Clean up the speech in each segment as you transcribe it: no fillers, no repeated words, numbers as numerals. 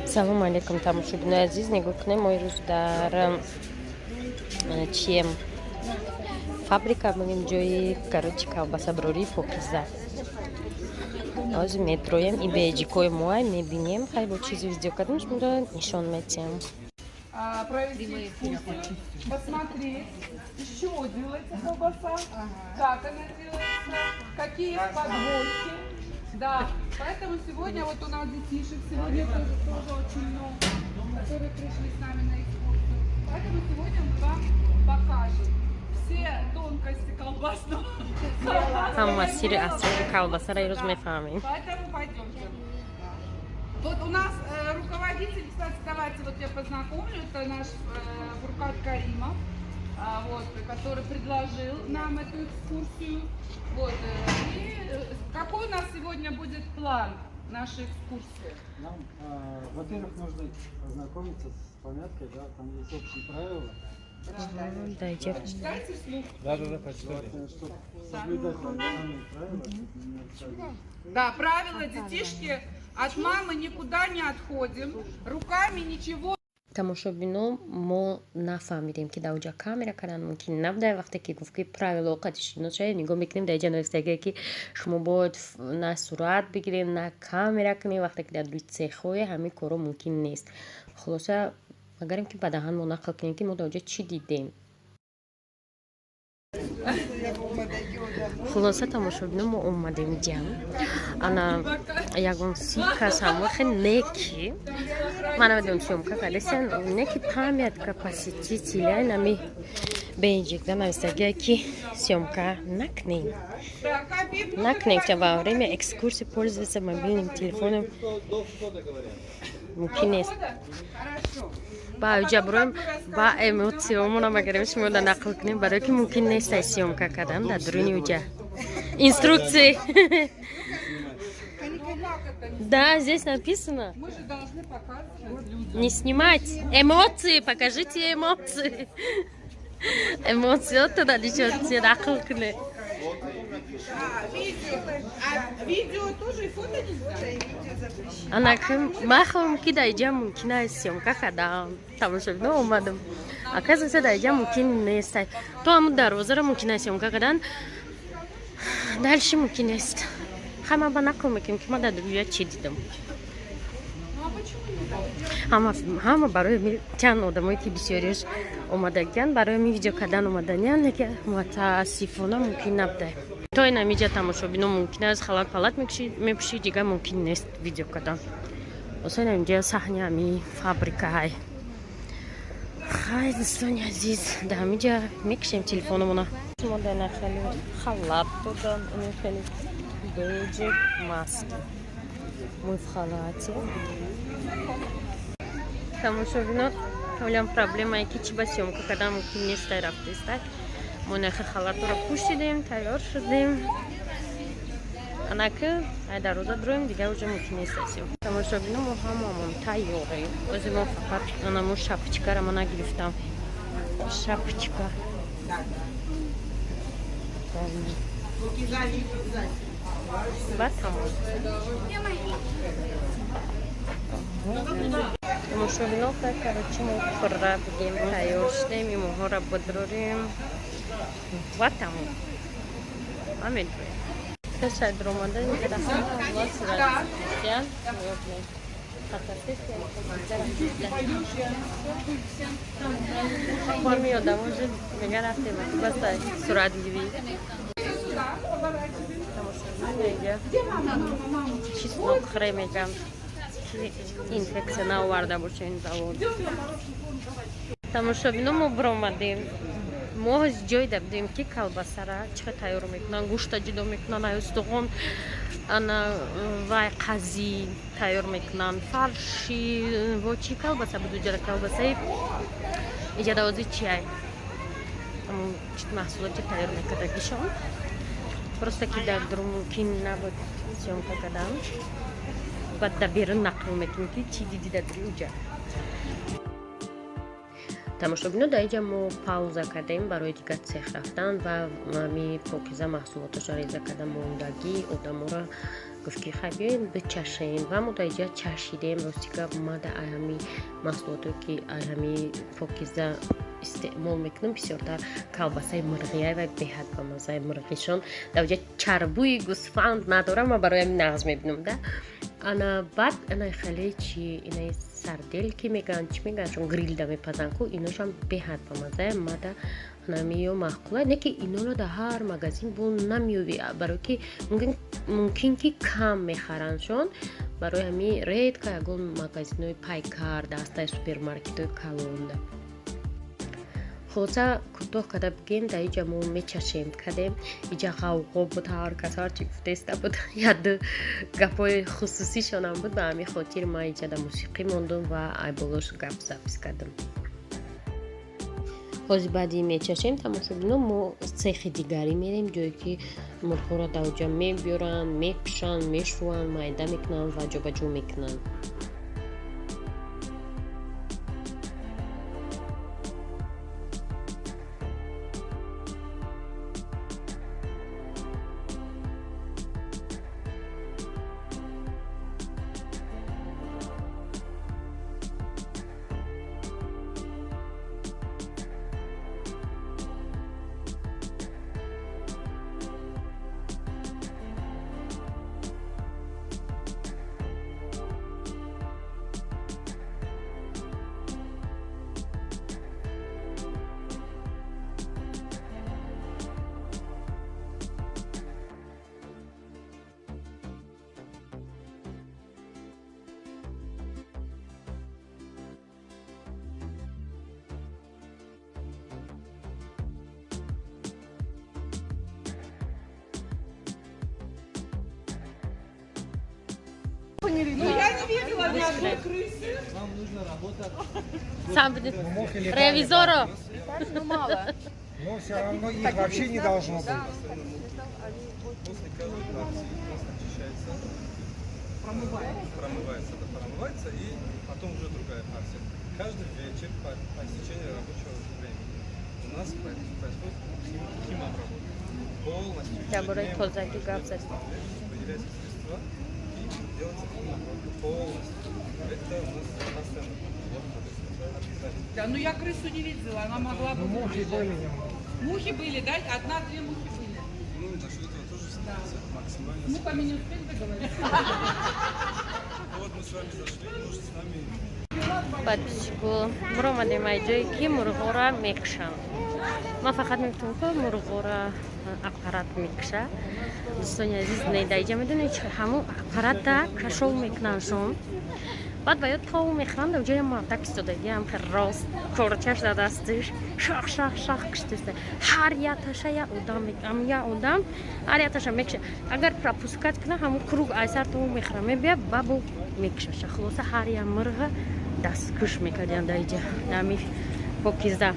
Салом алейкум, тамошобинои азиз, нигоҳ кунед, мо имрӯз дар чием фабрика будем, ҷои короче колбасабарории покиза. Ҳозир метроем, и беҷикои моай мебинем, хай бо чизи видео кардамш мира нишон метем. Посмотреть, из чего делается колбаса, как она делается, какие подводки. Да, поэтому сегодня вот у нас детишек сегодня тоже очень много, которые пришли с нами на экскурсию. Поэтому сегодня мы вам покажем все тонкости колбасного дела. Поэтому пойдемте. Вот у нас руководитель, кстати, давайте вот я познакомлю, это наш Фуркат Каримов, вот, который предложил нам эту экскурсию. Вот, и какой у нас сегодня будет план нашей экскурсии? Нам, во-первых, нужно ознакомиться с памяткой, да, там есть общие правила. Читайте вслух. Да, почитайте. Чтобы соблюдать самые правила. Да, правила, детишки, от мамы никуда не отходим, руками ничего. тамошобино мо нафаҳмидем ки дар оҷа камера кардан мумкин набуда. Вақте ки гуфт ки правила овқати шинос шаед, нигоҳ мекунем дар ҷа навистагие ки шумо бояд на сурат бигиред, на камера кунед, вақте ки дар дуи цехҳое ҳамин корҳо мумкин нест. хулоса магарем ки ба даҳан мо нақл кунем ки мо дар оҷа чӣ дидем. хулоса тамошобино мо омадем ҷам. Ана ягон сикас ҳамо хеле неки. Ман намедонам съёмка кардесен. Неки памятка посетителя нами бенҷикда навистагия ки съёмка накунем. Накунем, ки во время экскурсии пользоваться мобильным телефоном мумкин нест. ба оҷа бироем ба эмоциямона магарем шумо да нақл кунем, барое ки мумкин нест съёмка кардан дар дуруни оҷа. Инструкции. Да, здесь написано. Мы же должны показывать людям. Не снимать. Эмоции, покажите эмоции. Эмоции туда ничего нақл кунем. Видео тоже и фото нельзя? Анаким махом ки дар ҷа мумкин аст съёмка кардам. Тамошобино омадам. Оказывается дар ҷа мумкин нест. То ҳамун дарвозаро мумкин аст съёмка кардан. Дальше мумкин нест. Ҳама ба нақл мекунем ки ман дар дуя чӣ дидам. ҳама барои чанд одамое ки бисёриш омадагиянд барои ми видео кардан омаданиянд, лекин мутаассифона мумкин набуда. То ин ҳамин ҷа тамошобино мумкин аст халат палат мепӯшид, дигар мумкин нест видео кардан. осо ин ҳамин ҷа саҳни ҳамин фабрикаҳай. хай дӯстони азиз, дар ҳамин ҷа мекушем телефономона. модана хеле халат додан, ин хеле беҷик маски. Мы в халате. Тамошобино ҳолан проблемае ки чӣ ба съёмка кардан мумкин нест рафтест. Мо нахи халатро пӯшидем, тайёр шудем. Анаки ай дар роза дроем, дигар уҷа мумкин нест съёмка. Тамошобино мо ҳамамон тайёрем. озир мо фақат ана мо шапочкаро мо нагирифтам. Шапочка. Ба тамом. тамошобино короче мо пурра будем, тайёр шудем, имоҳоро бидрорем ва тамом. Ҳамин кашай дромада инҷа ҳама сурат гирифтем. Немиёдам уже мега рафтем баста сурат гирӣ. чиsto хре мегам инфекция наоварда боша ин завод. тамошобино мо биромадем. мо ҷой дабдем ки колбасара чиқа тайёр мекунан, гӯшта ҷудо мекунан, устуғон ана вай қазӣ тайёр мекунан, фарши во чӣ колбаса буду ҷара колбасаи иҷадавози чиай ҳамун маҳсулоти тайёр мекардагишон. просто ки дар дур мумкин набуд съёмка кардан. баъд дар берун нақл мекунем ки чӣ диди дар дури уҷа. тамошобино дар инҷа мо пауза кардем барои дигар цех рафтан ва ҳамин покиза маҳсулоташро реза кардан, мондагӣ одаморо гуфт ки хай биёин бичашем ва мо дар инҷа чашидем ростика мада айҳами маҳсулоте ки айҳами покиза истеъмол мекунем бисёртар калбасаи мирғия ва беҳад ба маззаи мирғишон дар инҷа чарбуи гӯсфанд надорам ва барои ҳамин нағз мебинам да ана баъд анаи хеле чи инаи сарделки мегӯянд чӣ мегӯянд чун грилда мепазанд ку иношам беҳад ба маззаи мада намиё маъқула не ки иноро дар ҳар магазин бо намеёбӣ барое ки мумкин ки кам мехараншон барои ҳамин редка ягон магазинои пайкар дастаи супермаркетои калонда хулоса кӯтоҳ карда бигем дар инҷа мо мечашем кадем инҷа ғавғо буд ҳар кас ҳарчи гуфтеста буд яду гапҳои хусусишонам буд ба ҳамин хотир ман инҷа дар мусиқӣ мондум ва айболош гап запис кардам ҳозир баъди мечашем тамошобинон мо цехи дигарӣ мерем ҷое ки мурғоро дар онҷа мебиёранд мепишанд мешӯянд майда мекунанд ва ҷобаҷо мекунанд Ну, я не видела ни одной крысы. Вам нужно работать. сам будет Мухи летали. ревизору Ну, мало. Но все равно их вообще не должно быть. После каждой партии у нас очищается, промывается и потом уже другая партия. Каждый вечер по истечении рабочего времени у нас происходит химобработка. Полностью ежедневно выделяются средства и делается химобработка полностью. Это у нас постоянно обязательно. Да, ну я крысу не видела, она могла бы... Мухи были немного. Мухи были, да? Одна-две мухи были. Ну, насчет этого тоже стараемся максимально. С мухами не успели договориться? Вот мы с вами зашли, может с нами. бачку буромадем ай ҷое ки мурғора мекушанд ман фақат мегӯям ки мурғора аппарат мекуша дӯстони азиз не дар инҷа медонед ҳамон аппарата кашов мекунандшон баъд ба ёд тову мехӯранд дар ҷои мардак истодаги ҳам рост корчаш дар дастиш шах шах шах киштеста ҳар якташа як одам як одам ҳар якташа мекуша агар пропускат кунад ҳамон круг айсар тову мехӯрад мебия бабу мекушаша хулоса ҳар як мурға дасткуш мекардем дар инҷа ами покиза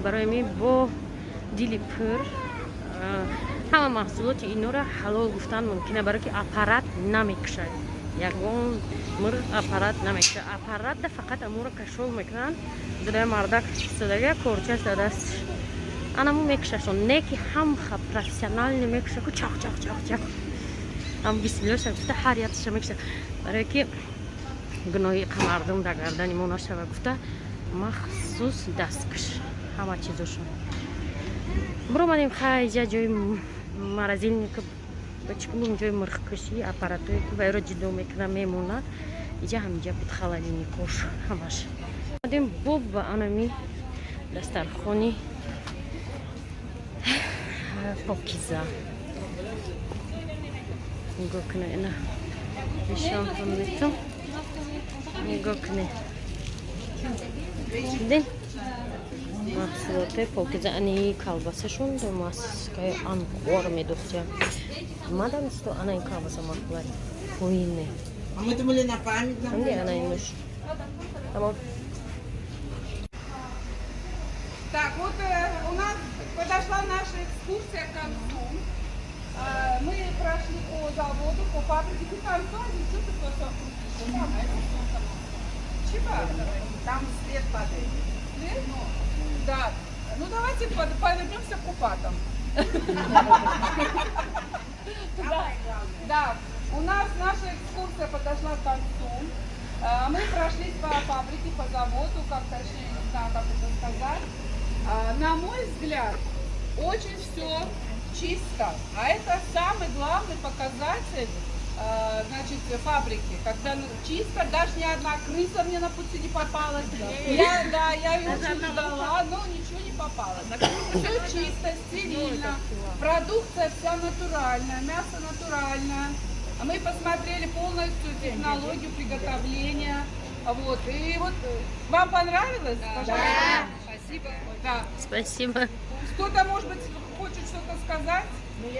барои ми бо дили пур ҳама маҳсулоти инора ҳалол гуфтан мумкина барое ки аппарат намекушад ягон мур аппарат намекушад аппаратда фақат амуро кашов мекунанд дудаи мардак истодага корчаш дар дастиш анамо мекушашон не ки ҳамха профессионалне мекуша ку чах чах чах чах ам бисмиллоша гуфта ҳар якташа мекуша барое ки гуноҳи мардум дар гардани мо нашава гуфта махсус дасткаш ҳама чизошон буромадем хайҷа ҷои маразилника бачкулум ҷои мурғкашӣ аппаратое ки вайро ҷидо мекунад мемонад инҷа ҳаминҷа буд халалини кош ҳамаш мадем боб ба анами дастархони покиза нигоҳ кунед ина нишон кунедтум нигоҳ кунед дидем маҳсулоти покиза ани калбасашон до маскаи анқор медохтям мадамисто ана ин калбаса махлай хуине А мы думали на память. анди ана инуш тамом Так, вот у нас подошла наша экскурсия к концу. Мы прошли по заводу, по фабрике. Ты там тоже, что ты просто чего? Там свет падает. Свет? Да. Ну давайте повернемся к купатам. Да. У нас наша экскурсия подошла к концу. Мы прошлись по фабрике, по заводу, как точнее, не знаю, как это сказать. На мой взгляд, очень все чисто. А это самый главный показатель, значит, фабрики. Когда чисто, даже ни одна крыса мне на пути не попалась. Я ее очень ждала, но ничего не попалось. Все чисто, стерильно. Продукция вся натуральная, мясо натуральное. Мы посмотрели полностью технологию приготовления. Вот. И вот вам понравилось? Да. Спасибо. Да. Спасибо. Кто-то, может быть, хочет что-то сказать?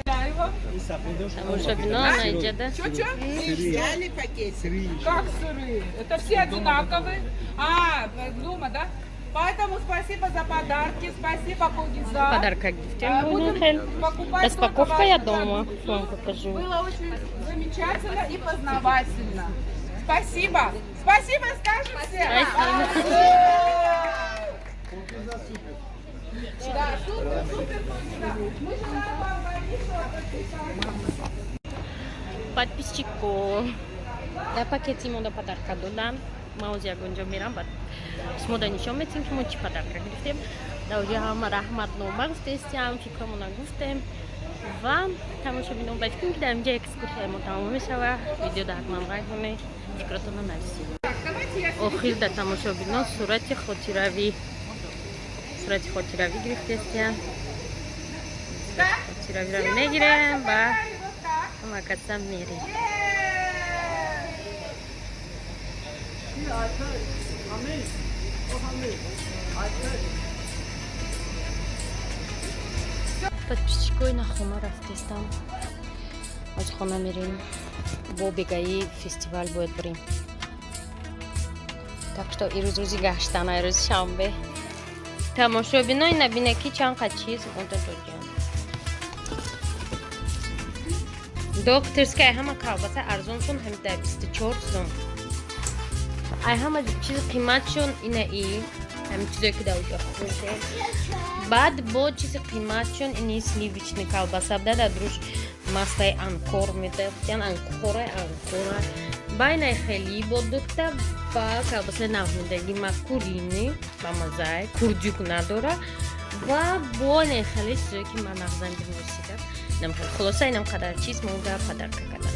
Я его. Потому что вино найдет, да? Чё? Взяли пакет? Как сырые? Это все одинаковые? Дома, да? Поэтому спасибо за подарки, спасибо, Кулгиза. Подарка Будем покупать распаковка только я ваши дома. продукты. Вам покажу. Было очень замечательно и познавательно. Спасибо. Спасибо, скажем все. Да, супер, Кулгиза. Мы желаем вам дальнейшего процветания. Подписчику. Да, пакет ему до подарка додам. Маузия гонжо мирам бад. Смота нишон метим ки мо чи подарка гирифтем. Да ҳама раҳматнома гуфтестиам, фикромона гуфтем. Ва тамошобинон ба фикрем ки дар инҷа экскурсиямо тамом мешава. Видеода ҳатман лайк кунед, фикратона нависед. Охир да тамошобинон сурати хотиравӣ гирифтестиам. Хотиравиро мегирем ва ҳамакаса мерем. Подписчикой на хона рафтестам. Аз хона мерим. Бо бегаи фестиваль бояд барим. Так что ирӯз рӯзи гаштана, ирӯз шанбе. Тамошобинои набина ки чанд қад чиз онда доҷам. Докторская ҳама колбаса арзон сон ҳамида 24 сом. Ай ҳама чиз қиматшон ина и ҳамин чизое ки дар уҷо фурӯшем. Баъд бо чизи қиматшон ини сливичный колбаса буда дар дуруш маслаи анкор медофтан анкора байнаи хели бодукта ба колбасаи навмедаги макурини ба маззаи курдюк надора ва бо нехели чизое ки ма нағзан биносида. Хулоса инам қадар чиз монда подарка кардам.